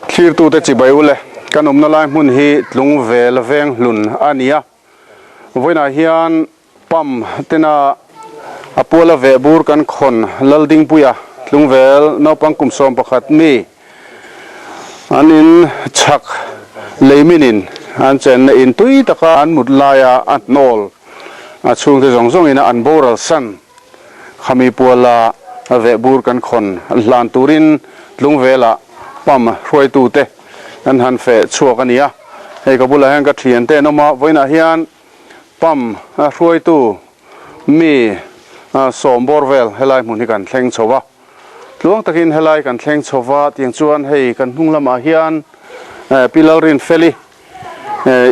Thlirtute chibai ule, kan awmna lai hmun hi Tlungvel Venghlun a ni a. Vawiinah hian Pump tena a puala veh bur kan khawn Laldingpuia Tlungvel naupang kum 11 mi an in chhak leiminin an chenna in tui taka an mut laia a hnawl a chhungte zawng zawngin a an boral san khami puala veh bur kan khawn hlan turin Tlungvelah Pump hruaitute an han feh chhuak a ni a. Hei ka bulah hian ka thiante an awm a, vawiinah hian Pump hruaitu mi sawm bawr vel helai hmun hi kan thleng chho a. Tluang takin helai kan thleng chho va, tiang chuan hei kan hnung lamah hian Pi Lalrinfeli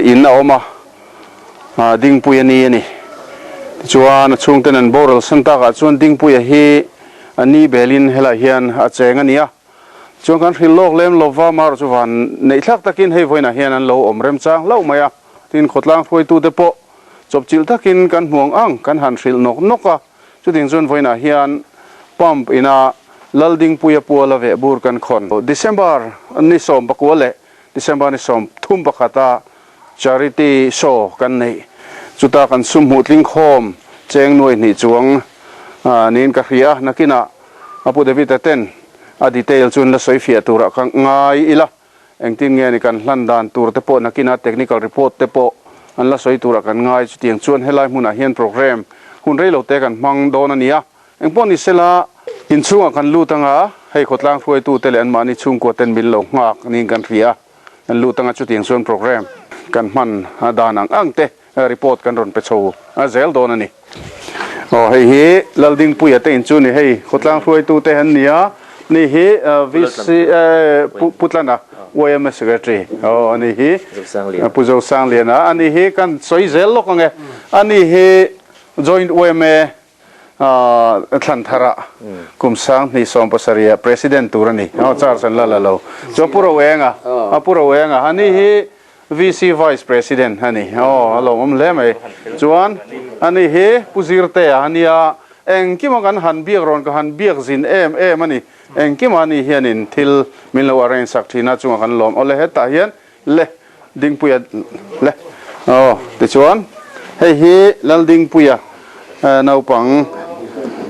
in a awm a, Dingpuia ni a ni. Tichuan a chhungten an boral san takah chuan Dingpuia hi a ni belin helai hian a cheng a ni a. Chuan kan hrilh lawk lem lova, amaherawh chu van neih thlak takin hei vawiinah hian an lo awm remchang hlauh mai a. Tin, khawtlang hruaitute pawh chawpchilh takin kan hmuang ang kan han hrilh nawk nawk a. Chutiang chuan vawiinah hian pump ina Laldingpuia puala veh bur kan khawn. December ni 19 leh December ni 31 a Charity Show kan neih. Chuta kan sum hmuh tling khawm cheng nuai hnih chuang niin ka hria. Nakinah Apu David-a ten a detail chu an la sawi fiah turah ka ngai ila. Engtin nge ni kan hlan dan tur te pawh nakina technical report te pawh an la sawi turah kan ngai. Chutiang chuan helai hmunah hian program hun rei lo te kan hmang dawn a ni a. Engpawh ni sela, inchhungah kan lut anga hei khawtlang hruaitute leh anmahni chhungkua ten min lo nghak niin kan hria a. Kan lut anga chutiang chuan program kan hman dan ang ang te Report kan rawn pe chho zel dawn a ni. Aw hei hi Laldingpuia te in chu ni hei khawtlang hruaitu te an ni a, ni hi VC Pu Tlana yma Secretary aw a ni hi Pu Zosangliana a ni hi kan sawi zel lawk ang e, a ni hi Joint yma thlan thara kum 2017 ah President tur a ni aw charge an la la lo chuan Pu Roenga a Pu Roenga a ni hi VC Vice President a ni aw a lawmawm hle mai chuan a ni hi Pu Zirtea a nia engkima kan han biak rawn ka han biak zin em em a ni engkima ni hianin thil min lo arrange sak thin a chungah kan lawm awle hetah hian Le Dingpuia le aw tichuan hei hi Laldingpuia naupang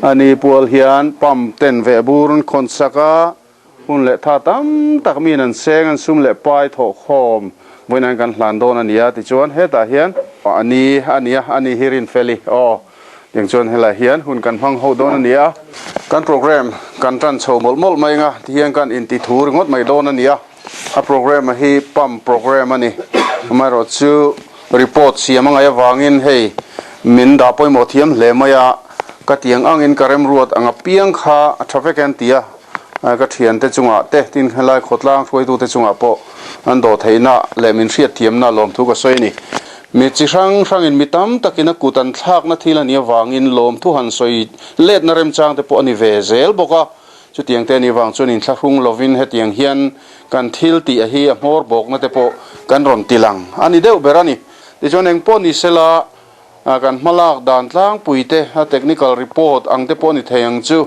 a ni pual hian pump ten veh bur an khawn sak a, hun leh tha tam tak miin an seng an sum leh pai thawh khawm vawiin an kan hlan dawn a ni a tichuan hetah hian a ni a nia a ni hi Rinfeli aw tiang chuan helai hian hun kan hmang ho dawn a ni a, kan program kan tan chho mawlh mawlh mai anga tihian kan inti thu ringawt mai dawn a ni a. A programme a hi pump programme a ni. Amaherawh chu report siam a ngaih avangin hei min dah pawimawh thiam hle mai a, ka tiang angin ka remruat ang apiang kha a tha vek e an ti a, ka thiante chungah te tin helai khawtlang hruaitute chungah pawh an dawh theihna leh min hriat thiamna lawmthu ka sawi a ni. Mi chi hrang hrangin mi tam takin a kut an thlakna thil a nih avangin lawmthu han sawi letna remchang te pawh a ni ve zel bawk a. Chutiang te anih vang chuan inthlahrung lovin hetiang hian kan thil tih a hi a hmawr bawkna te pawh kan rawn ti lang a ni deuh ber a ni. Tichuan engpawh ni sela kan hmalak dan tlangpui te a technical report ang te pawh a ni thei ang chu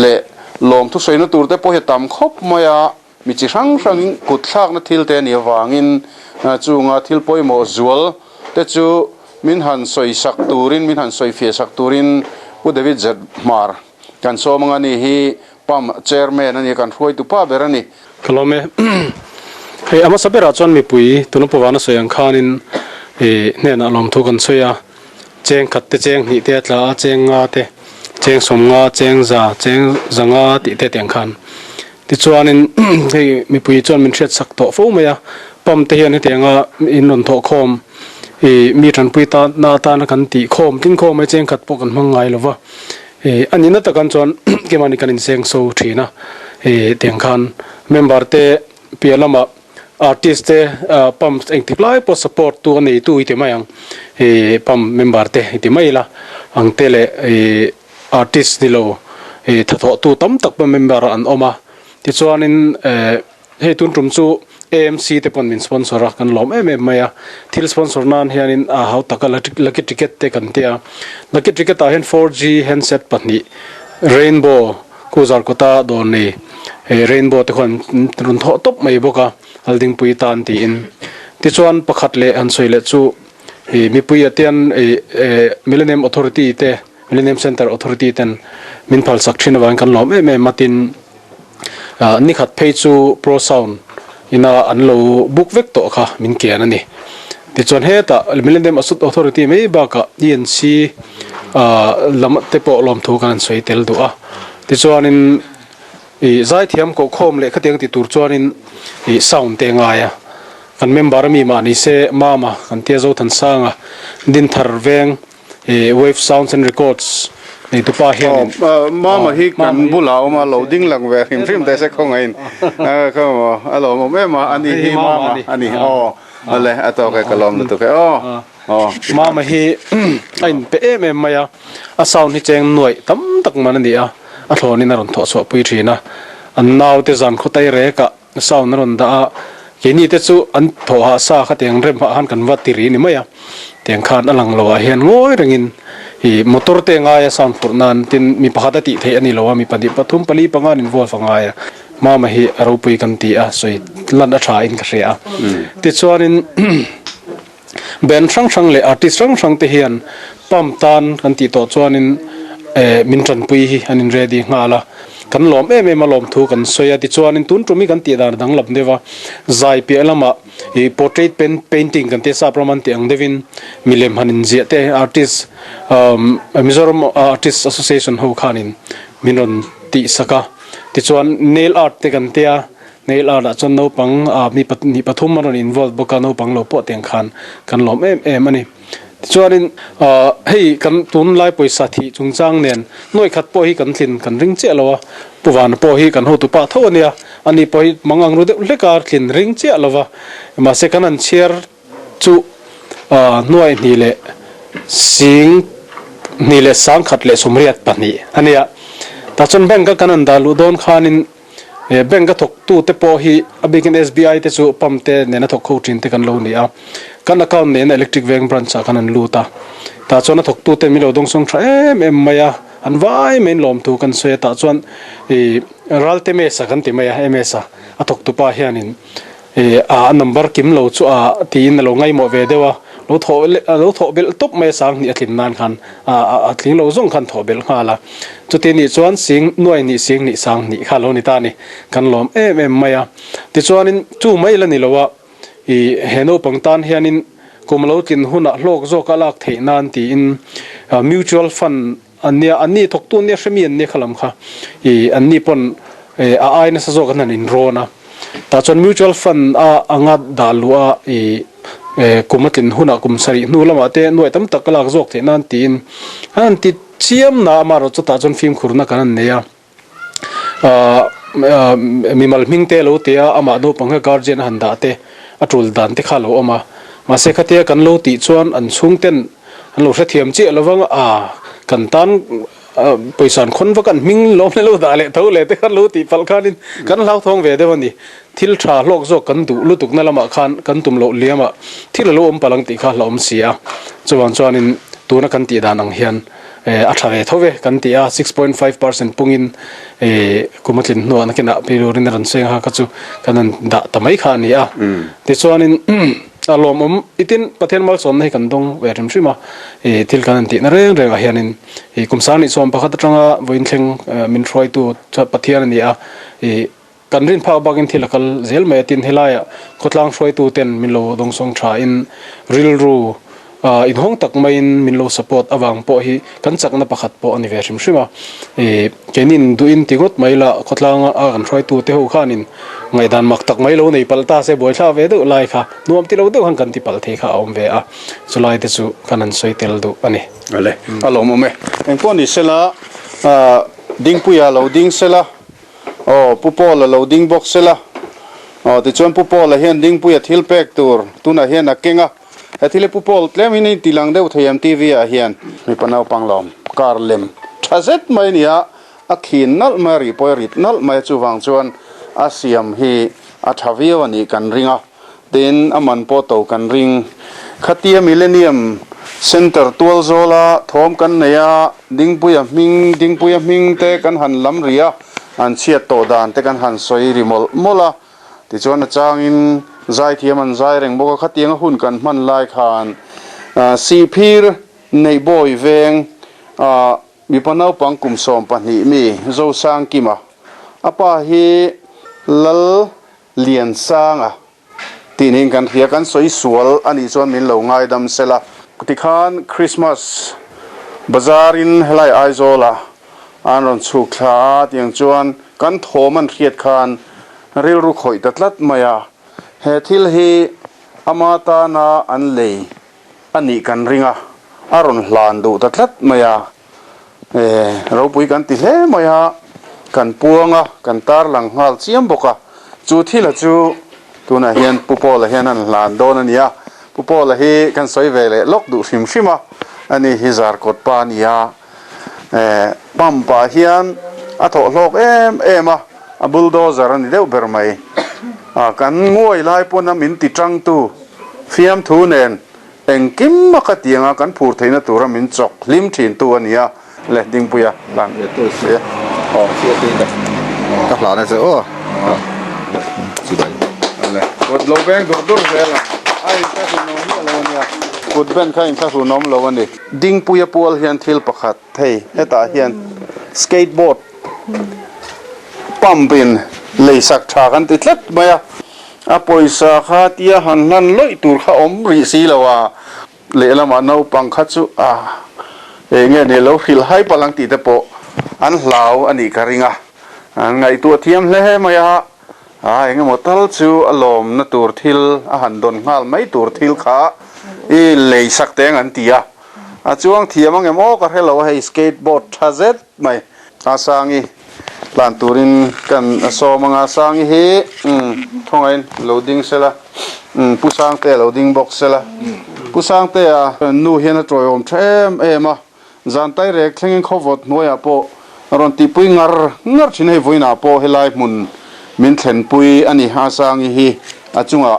leh lawmthu sawina tur te pawh hi a tam khawp mai a, mi chi hrang hrang kut thlakna thil te a nih avangin chunga thil pawimawh zual te chu min han sawi sak turin min han sawi fiah sak turin Pu David Zethmar Kan sawm anga ni hi Pump Chairman a ni, kan hruaitu pa ber a ni. Ka lawm e. Hei a hmasa berah chuan mipui tuna Puvana sawi ang khanin i hnenah lawmthu kan sawi a, cheng khat te cheng hnih te a tla a, cheng nga te, cheng sawm nga, cheng za, cheng za nga tih te tiang khan. Tichuanin hei mipui chuan min hriat sak tawh fo mai a, Pump te hian hetianga in rawn thawh khawm i mi tanpui ta na atana kan tih khawm tling khawm mai cheng khat pawh kan hmang ngai lova. Ih a nihna takan chuan keimahni kan inseng so thin a, ih tiang khan member te piah lamah artist te pump engtik lai pawh support tu a neitu i ti mai ang, ih pump member te i ti mai ila ang te leh ih artist ni lo ih thathawh tu tam tak pawh member an awm a, tichuanin eh. Hei tun tum chu AMC te pawn min sponsor a, kan lawm em em mai a. Thil sponsor nan hianin a hau taka lucky ticket te kan tia. Lucky ticket ah hian 4G handset pahnih, Rainbow, Kuzar kawta dawr nei, Rainbow te khuan rawn thawh tawp mai bawk a Laldingpuii tan tiin. Tichuan pakhat leh han sawi leh chu ih mipui ah te hian ih Millennium Authority te Millennium Centre Authority ten min phalsak thin avangin kan lawm em em a tin nikhat phei chu Pro Sound ina an lo book vek tawh kha min kian a ni. Tichuan hetah Millennium Authority mai bakah ENC lam te pawh lawmthu kan han sawi tel duh a. Tichuanin Ih zaithiam kohkhawm leh khatiang ti tur chuanin ih sound te ngai a, kan member ami mah ni se Mama kan tia Zothansanga Dinthar veng ih Wave Sounds and Records neitu pa hianin Aw Mama hi kan bulah a awm a, lo ding lang ve hrim hrim teh se khawngaih in khaw a lawmawm em a, ani hi Mama a ni aw awle a tawk e ka lawm lutuk e aw aw. Mama hi a inpe em em mai a. A sound hi cheng nuaih tam tak man a ni a, a thlawnin a rawn thawh chhuah pui thin a. An naute zan khaw tai rekah sound a rawn dah a, keini te chu an thawh hah sa kha tiang rem hah khan kan va ti rih ni mai a. Tiang khan a lang lo ah hian ngawi rengin ih motor te ngaia sound phurh nan tin mi pakhat a tih theih a ni lo a, mi pahnih pathum pali panga an involve a ngai a. Mama hi a ropui kan ti a, sawi lan a tha in ka hria a. Tichuanin. Band hrang hrang leh artist hrang hrang te hian pump tan kan tih tawh chuanin eh min tanpui hi an in ready nghal a, kan lawm em em a lawmthu kan sawi a, tichuanin tun tum hi kan tih dan a danglam deuh a, zai piah lamah ih portrait painting kan tia sap ram an tih ang deuhin milem han inziah te artist umm Mizoram Artist Association ho khanin min rawn tih sak a, tichuan nail art te kan tia. Nail art ah chuan naupang ah mi pahnih pathum a rawn involve bawk a, naupang lo pawh tiang khan kan lawm em em a ni. Tichuanin ah hei kan tunlai pawisa thih chungchang nen nuaih khat pawh hi kan tlin kan ring chiah lo a, Pu Vana pawh hi kan hotu pah tho a nia, ani pawh hi mang ang ru deuh hlek a tlin ring chiah lo va, mahse kan han chhiar chu ah nuaih hnih leh sing hnih leh sangkhat leh sawmriat pahnih a nia. Tah chuan bank a kan han dah luh dawn khanin He bank a thawktu te pawh hi a bikin SBI te chu pump te nena thawk ho thin te kan lo ni a, kan account nena electric veng branch ah khan an lut a, tah chuan a thawktu te min lo dawngsawng tha em em mai a, an vai maiin lawmthu kan sawi a, tah chuan ih Ralte Mesa kan ti mai a, MS a a thawktu pa hianin ih a number kim lo chu a tiin a lo ngaihmawh ve deuh a, lo thawh leh a lo thawh belh tawp mai a sang hnih a tlin nan khan a tling lo zawng khan thawh belh nghal a. Chuti nih chuan sing nuai hnih sing hnih sang hnih kha lo ni ta a ni. Kan lawm em em mai a. Tichuanin chu mai la ni lo a, ih he naupang tan hianin kum lo tlin hunah hlawk zawk a lak theih nan tiin mutual fund an nia, an ni thawktu an nia hremi an nia kha lam kha ih an ni pawn a ai nasa zawk an han inrawn a. Tah chuan mutual fund a anga dah luh a ih kum a tlin hunah kum sarih hnu lamah te nuaih tam tak a lak zawk theih nan tiin an han ti chiam na amaherawh chu tah chuan fimkhurna kan han nei a. Ahh mimal hming te lo ti a amah naupang kha guardian a han dah te a tul dan te kha a lo awm a. Mahse khatia kan lo tih chuan an chhungten an lo hrethiam chiah lo vang a kan tan Pawisa an khawn vak an hming lawm leh lo dah leh tho leh te khan lo tih palh khanin kan hlauthawng ve deuh a ni. Thil tha hlawk zawk kan duh lutukna lamah khan kan tum loh liamah thil a lo awm palh ang tih kha hlauhawm si a. Chuvang chuanin tuna kan tih dan ang hian a tha ve tho ve kan ti a, 6.5% pungin kum a tlin hnuah nakinah Pilurin a rawn seng a kha chu kan han dah ta mai kha a ni a. Tichuanin. A lawmawm itin Pathian malsawmna hi kan dawng ve hrim hrim a, ih thil kan han tihna reng rengah hianin ih kum sang nih sawm pakhat atanga vawiin thleng min hruaitu Pathian a ni a, ih kan rin phak bakin thil a kal zel mai a, tin helaiah khawtlang hruaitu ten min lo dawngsawng thain rilru inhawng tak maiin min lo support avang pawh hi kan chakna pakhat pawh a ni ve hrim hrim a, ih keinin duhin ti ngawt mai la khawtlanga kan hruaitu te ho khanin Ngaihdan mak tak mai lo nei palh ta se buaithlak ve deuh lai kha nuam ti lo deuh khan kan ti palh thei kha a awm ve a, chulai te chu kan han sawi tel duh a ni. Ale, a lawmawm e. Engpawh ni sela, Dingpuia lo ding sela, aw Pu Paula lo ding bawk sela, aw tichuan Pu Paula hian Dingpuia thil pek tur tunah hian a keng a, he thil hi Pu Paul tlem in a inti lang deuh thei em TV ah hian. Mipa naupang lawm kar lem tha zet mai a ni a, A khin nalh mai a ri pawh a rit nalh mai a chuvang chuan a siam hi a tha viau a nih kan ring a, tin a man pawh to kan ring. Khatia Millennium Centre tual zawla thawm kan nei a, Dingpuia hming Dingpuia hming te kan han lam ri a, An chhiat tawh dan te kan han sawi ri mawlh mawlh a, tichuan a changin zaithiam an zai reng bawk a, khatianga hun kan hman lai khan Sihphir Neihbawi veng mipa naupang kum 12 mi Zosangkima a pa hi Lal Liansanga tih niin kan hria, kan sawi sual a nih chuan min lo ngaidam sela. Tikhan Christmas bazar in helai Aizawl ah an rawn chhuk thla a, tiang chuan kan thawm an hriat khan rilru khawih ta tlat mai a, he thil hi ama tana an lei a nih kan ring a, a rawn hlan duh ta tlat mai a. Ropui kan ti hle mai a, kan puang a, kan tarlang nghal chiam bawk a. Chu thila chu tunah hian Pu Paula hian an hlan dawn a ni a, Pu Paula hi kan sawi ve leh lawk duh hrim hrim a, ani hi Zarkawt pa a ni a, pump ah hian a thawh hlawk em em a, a bulldozer a ni deuh ber mai. Kan nguai lai pawn a min ti tangtu fiamthu nen Engkim a ka tianga kan phur theihna tura min chawk hlim thintu a ni a, le Dingpuia hlan e aw. Ka hlan a che aw. Le kut lo beng dur dur zel a, a inthlahrunawm miah lo a nia, kut ben kha inthlahrunawm lo a ni. Dingpuia pual hian thil pakhat hei hetah hian skateboard pump in leisak tha kan ti tlat mai a. A pawisa kha tia han hlan lawih tur kha awm rih si lo a, lehlamah naupang kha chu a eng nge ni lo hrilh hai palh ang tih te pawh an hlau a nih ka ring a, an ngaihtuah thiam hle mai a, a eng emaw tal chu a lawmna tur thil a han dawn nghal mai tur thil kha i lei sak teng an ti a, a chuang thiam ang em aw ka hre lo a hei skateboard tha zet mai a sangi. Tlan turin kan sawm anga Sangi hi thawngaiin lo ding sela, Pu Sangtea lo ding bawk sela. Pu Sangtea nu hian a tawiawm tha em em a, zan tairek thlengin khawvawt hnuaiah pawh rawn tihpui ngar ngar thin hei vawiinah pawh helai hmun min thlenpui a ni a Sangi hi a chungah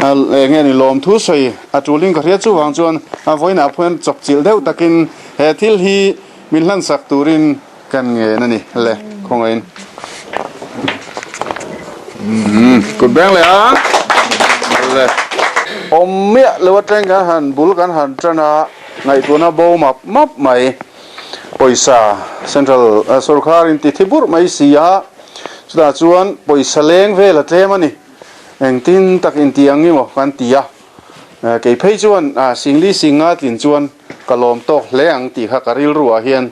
eng nge ni lawmthu sawi a tulin ka hria chuvang chuan vawiinah pawh hian chawpchilh deuh takin he thil hi min hlansak turin Kan ngen a ni le khawngaihin. Kut beng leh a le. Awm miah lo atang kan han bul kan han tan a, ngaihtuahna bo map map mai. Pawisa central sorkar in ti thi burh mai si a, chutah chuan pawisa leng vel a tlem a ni. Engtin tak inti ang emaw kan ti a, kei phei chuan Singli Singa tlin chuan ka lawm tawk hle ang tih kha ka rilru ah hian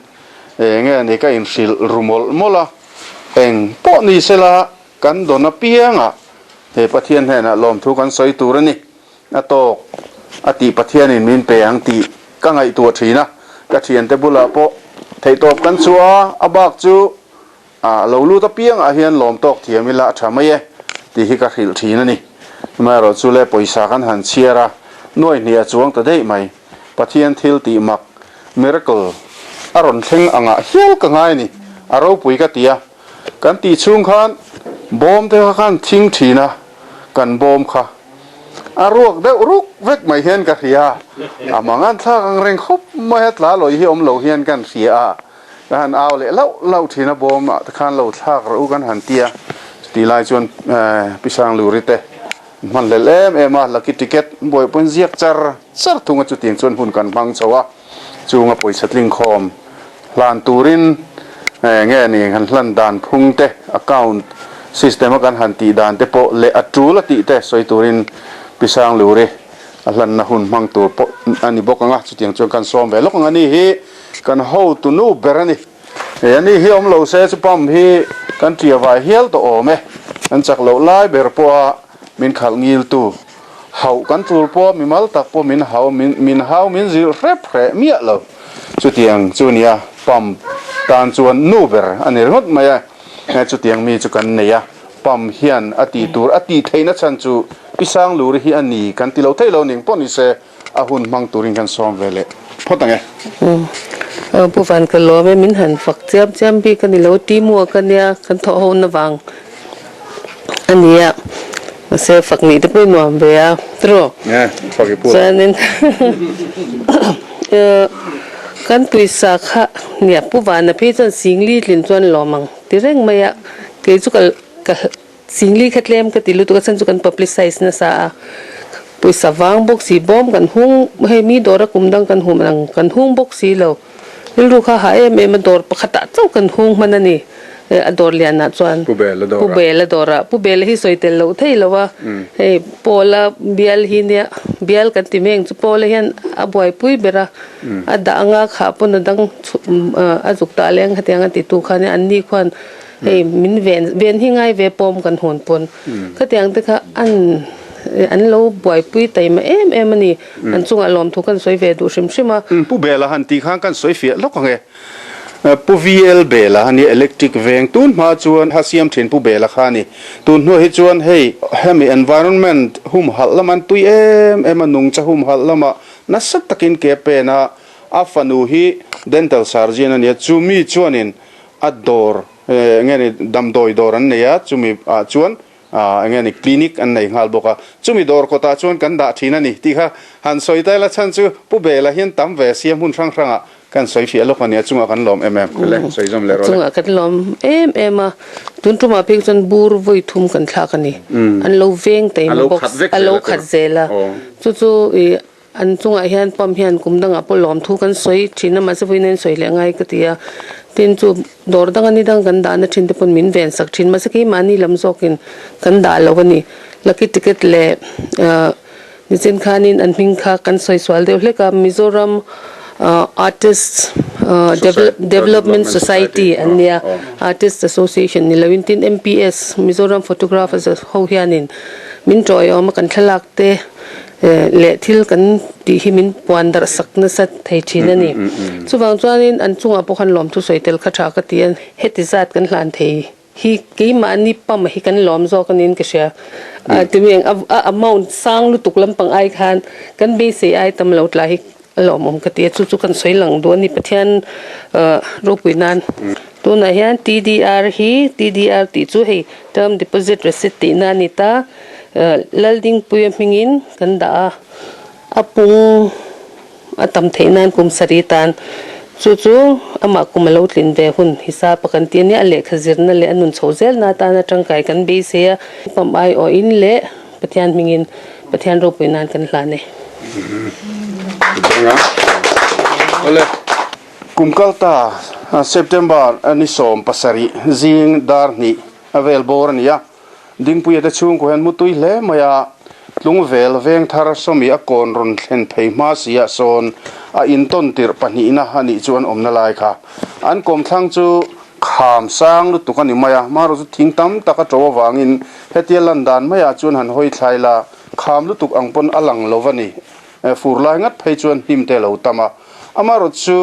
Eng nge ni ka inhrilh ru mawlh mawlh a, eng pawh ni sela kan dawn apiangah he Pathian hnenah lawmthu kan sawi tur a ni, a tawk a tih Pathianin min pe ang tih ka ngaihtuah thin a, ka thiante bulah pawh theihtawp kan chhuah a, a bak chu a lo lut apiangah hian lawm tawk thiam ila a tha mai e tih hi ka hrilh thin a ni. Amaherawh chu le pawisa kan han chhiar a, nuai hnih a chuang ta daih mai, Pathian thil tih mak Miracle a rawn thleng angah hial ka ngai a ni, a ropui ka ti a. Kan tih chhung khan bawm te kha khan thing thin a, kan bawm kha a ruak deuh ruk vek mai hian ka hria a, a mangan thlak ang reng khawp mai a, tla lawi hi awm lo hian kan hria a, ka han au leh lauh lauh thin a, bawm ah te khan lo thlak rawh u kan han ti a, chutih lai chuan Pisangluri te hman hlel em em a, lucky ticket buai pawn ziak char char thung a chutiang chuan hun kan hmang chho a, chunga pawisa tlingkhawm hlan turin nge ni han hlan dan phung te account system a kan han tih dan te pawh leh a tul a tih te sawi turin Pi Sangluri a hlanna hun hmang tur pawh a ni bawk ang a, chutiang chuan kan sawm ve lawk ang a ni hi kan hotu nu ber a ni. He ani hi awm lo se chu pump hi kan tia vai hial tawh awm e, kan chak loh lai ber pawha min khalh ngil tu hauh kan tul pawh mimal tak pawh min hau min hau min zilh hrep hreh miah lo chutiang chu nia pump tan chuan nu ber a ni ringawt mai a, chutiang mi chu kan nei a, pump hian a tih tur a tih theihna chhan chu Pi Sangluri hi a ni kan ti lo thei lo ning pawh ni se. A hun hmang turin kan sawm ve leh phawt ang e. Pu Van ka lawm e, min han fak chiam chiam bik a ni lo, teamwork a nia, kan thawh ho na vang a nia, mahse fak nih te pawh i nuam ve a, tiraw? Nge, fak i pu. Chuanin kan pawisa kha nia Pu Vana phei chuan Singli tlin chuan lawm ang. ti reng mai a, kei chu ka ka Singli kha tlem ka ti lutuk a chhan chu kan publicize nasa a, pawisa vang bawk si bawm kan hung hei mi dawr a kum dang kan hum ang kan hung bawk si lo, rilru kha ha em em a dawr pakhatah chauh kan hung hman a ni a dawr lianah chuan Pu Bela dawrah. Pu Bela dawrah Pu Bela hi sawi tel loh thei lo a, hei Pawla bial hi nia bial kan ti meng chu Pawla hian a buaipui ber a, a dah anga khah pawn a dang a zuk tah leng hetiang a titu kha nia anni khuan Hei min ven ven hi ngai ve pawm kan hawn pawn khatiang te kha an an lo buaipui taima em em a ni. An chungah lawmthu kan sawi ve duh hrim hrim a. Pu Bela han tih khan kan sawi fiah lawk ang e. Pu VL Bela a nia electric veng tun hma chuan a siam thin Pu Bela kha a ni. Tun hnuah hi chuan hei hemi environment humhalh lama an tui em em a nungcha humhalh lama nasa takin ke pen a a fanu hi dental surgeon a nia chumi chuanin A dawr enge ni damdawi dawr an nei a, chumi ah chuan enge ni clinic an nei nghal bawk a, chumi dawr kawtah chuan kan dah thin a ni tih kha han sawi ta ila chhan chu Pu Bela hian tam ve sia hmun hrang hrangah kan sawi fiah lawk a nia chungah kan lawm em em le sawi zawm leh rawh le. Chungah kan lawm em em a, tun tumah phei chuan bur vawi thum kan thlak a ni, an lo veng taima bawk a lo khat zel a, chu chu ih An chungah hian pump hian kum dangah pawh lawmthu kan sawi thin a, mahse vawiin a insawi leh ngai ka ti a. Tin chu dawr danga ni dang kan dahna thin te pawn min ven sak thin, mahse keimahni lam zawkin kan dah lo a ni. Lucky ticket leh ahh nichin khanin an hming kha kan sawi sual deuh hlek a, Mizoram ahh Artists ahh Development Society an nia, Artists Association ni loin tin MPS Mizoram Photographers ho hianin min tawiawm a kan thlalak te leh thil kan tih hi min puan darh sak nasa thei thin a ni. Chuvang chuanin an chungah pawh khan lawmthu sawi tel kha tha ka ti a, heti zat kan hlan thei hi keimahni pump hi kan lawm zawk a niin ka hria. Tumi ang a amount sang lutuk lampang ai khan kan beisei ai tam lo tla hi a lawmawm ka ti a, chu chu kan sawi lang duh a ni Pathian ropui nan. Tunah hian TDR hi TDR tih chu hei Term Deposit Receipt tihna a ni ta. Laldingpuia hmingin kan dah a, a pung a tam theih nan kum sarih tan chu chu amah kum a lo tlin ve hun hisap a kan ti a nia, a lehkha zirna leh a nun chho zelna atana tangkai kan beisei a, pump aiawhin leh Pathian hmingin Pathian ropui nan kan hlan e. Kum kalta September ni 17 zing dar hnih a vel bawr a ni a. Dingpuia te chhungkaw hian mutui hle mai a, Tlungvel veng thar sawmi a kawn rawn thlen phei hma si ah sawn a intawn tirh pahnihna a nih chu an awmna lai kha. An kawmthlang chu kham sang lutuk a ni mai a, hmarawh chu thing tam tak a to avangin hetia lan dan maiah chuan han hawi thlai la, kham lutuk ang pawn a lang lo va ni. Fur lai ngat phei chuan hnim te a lo tam a, amaherawh chu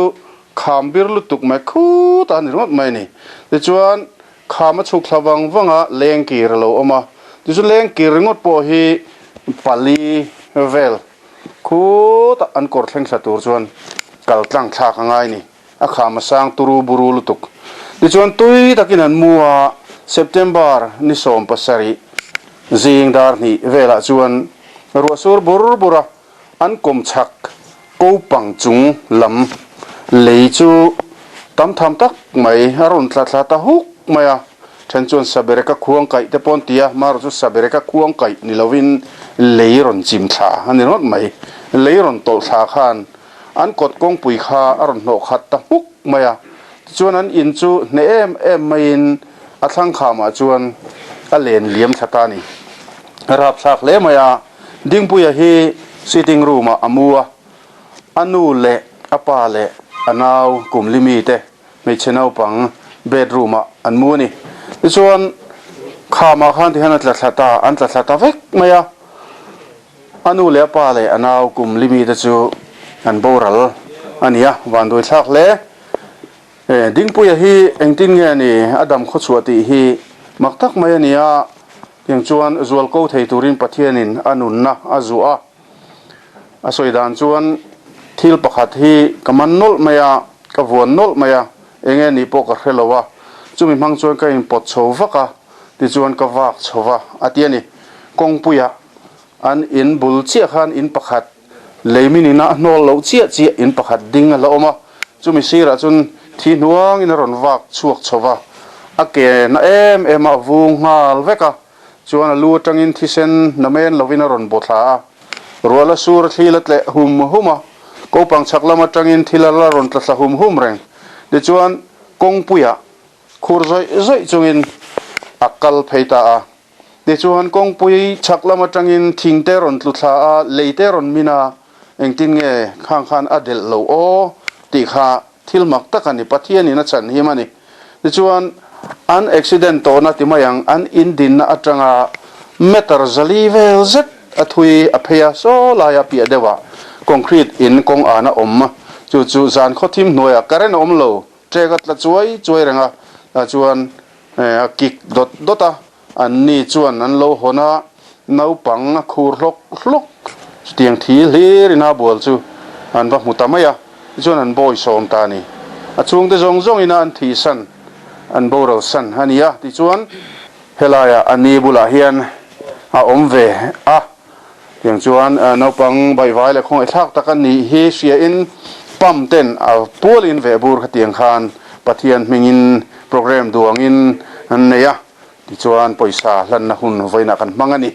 kham bir lutuk mai khut a ni ringawt mai a ni. Tichuan Kham a chhuk thla vang vang a, leng kir a lo awm a. Tichuan leng kir ringawt pawh hi pali vel khutah an kawr thleng thla tur chuan kal tlang thlak a ngai ni. A kham a sang turu buru lutuk. Tichuan tui takin an mu a, September ni 17 zing dar hnih velah chuan ruah sur bur bur a, An kawmchhak kopang chung lam lei chu tam tham tak mai a rawn tla thla ta huk mai a, then chuan sabereka khuang kaih te pawh an ti a, marawh chu sabereka khuang kaih ni lovin lei rawn chim thla a ni ringawt mai. Lei rawn tawlh thla khan an kawt kawngpui kha a rawn hnawh khat ta hmuk mai a, tichuan an in chu hneh em em maiin a thlang khamah chuan a len liam thla ta a ni. Rapthlak hle mai a. Dingpuia hi sitting room ah a mu a, a nu leh a pa leh a nau kum limi te hmeichhe naupang bedroom ah an mu a ni. Tichuan khamah khan tihian a tla thla ta, an tla thla ta vek mai a, a nu leh a pa leh a nau kum limi te chu an boral a ni a, vanduai thlak hle. Dingpuia hi engtin nge ni a dam khawchhuah tih hi mak tak mai a ni a. Tiang chuan zual ko thei turin Pathianin a nunna a zuah a. A sawi dan chuan thil pakhat hi ka man nawlh mai a, ka vuan nawlh mai a, eng nge nih pawh ka hre lo a, chumi hmang chuan ka inpawt chho vak a, tichuan ka vak chho va a ti a ni. Kawngpuiah an in bul chiah khan in pakhat lei min ina a hnawl loh chiah chiah in pakhat ding a la awm a, chumi sirah chuan thi hnuangin a rawn vak chhuak chho va. A ke na em em a, a vung nghal vek a, chuan a lu atangin thisen namen lovin a rawn baw thla a. Ruah la sur a thli la tleh hum hum a, kopang chhak lam atangin thil a la rawn tla thla hum hum reng. Tichuan, kawngpuiah khur zawih zawih chungin a kal phei ta a. Tichuan, kawngpui chhak lam atangin thing te rawn tlu thla a, lei te rawn min a, engtin nge khang khan a delh lo aw tih kha thil mak tak a ni, Pathianin a chhan him a ni. Tichuan, an accident tawhna ti mai ang, an indinna atanga meter zali vel zet a thui a phei a, saw laia piah deuhah concrete in kawng an a awm, chu chu zan khawthim hnuaiah current a awm lo, trek a tla chuai chuai reng a, tah chuan a kick dawt dawt a, An ni chuan an lo hawn a, naupang a khur hlawk hlawk. Chutiang thi hlir in a bual chu an va hmu ta mai a, tichuan an bawi sawm ta a ni. A chhungte zawng zawngin a an thih san, an boral san a ni a, tichuan helaiah a ni bulah hian a awm ve a. Tiang chuan naupang baihvai leh khawngaihthlak tak a nih hi hriain pump ten a pualin vehbur khatiang khan Pathian hmingin programme duangin an nei a, tichuan pawisa hlanna hun vawiinah kan hmang a ni.